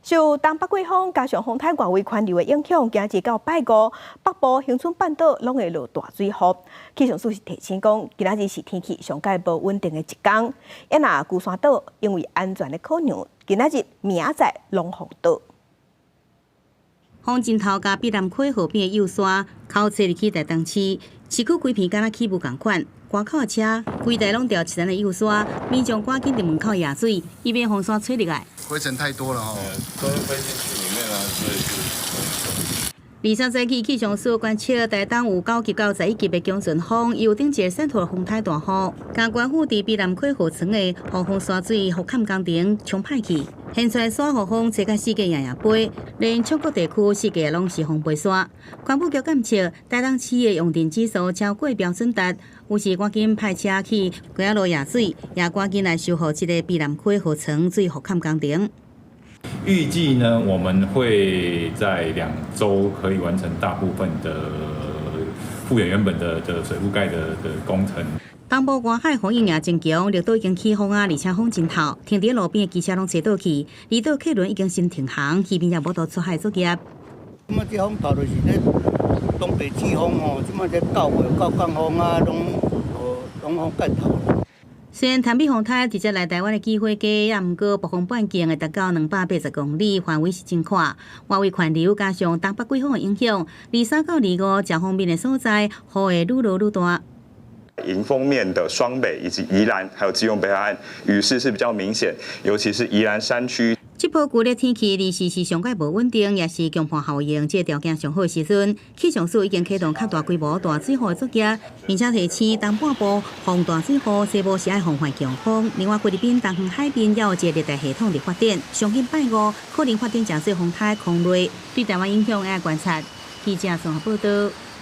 受東北季風加上風颱外圍環流的影響，今仔日到拜五，北部恆春半島攏會落大水雨。氣象署是提醒講，今仔日是天氣上蓋無穩定的一工。啊若龜山島因為安全的考量，今仔日明仔載攏封島。風陣頭佮卑南溪河邊的幼山，口切入去台東市，市區規片敢若起霧仝款，關口的車規台攏著漤的幼山，民眾趕緊佇門口掖水，以免風沙吹入來。灰塵太多了吼，都飛進去裡面啦，所以就。23早起氣象署觀測台東有9級到11級的強陣風，有頂一个散土風颱大雨，加關府佇卑南溪河床的防風沙水復崁工程衝歹去，現出來沙予風吹甲四界搖搖飛，連七股地區四界攏是風飛沙。環保局監測台東市的用電指數超過標準值，於是趕緊派車去溪仔路掖水，也趕緊來修復這個卑南溪河床水復崁工程。預計呢，我們會在2週可以完成大部分的復原原本的水覆蓋的工程。東部外海風雨也真強，綠島已經起風啊，而且風真透，停佇路邊的機車攏吹倒去，離島客輪已經先停航，漁民也無得出海作業。這馬這風頭就是咧東北季風吼，這馬這9月到降風啊，攏攏風蓋透。雖然潭美風颱直接來台灣的機會低，也毋過暴風半徑會達到280公里，範圍是真闊。外圍環流加上東北季風的影響，23到25強風面的所在，雨會愈落愈大。迎風面的雙北以及宜蘭，還有基隆北海岸，雨勢是比較明顯，尤其是宜蘭山區。這波舊日天氣二時是上蓋無穩定，也是強盤效應，這個條件上好的時陣，氣象署已經啟動較大規模大水雨的作業，並且提醒東半部防大水雨，西部是愛防範強風。另外，菲律賓東方海邊也有一個熱帶系統佇發展，上緊拜五可能發展成做風颱空雷，對台灣影響愛觀察。記者綜合報道。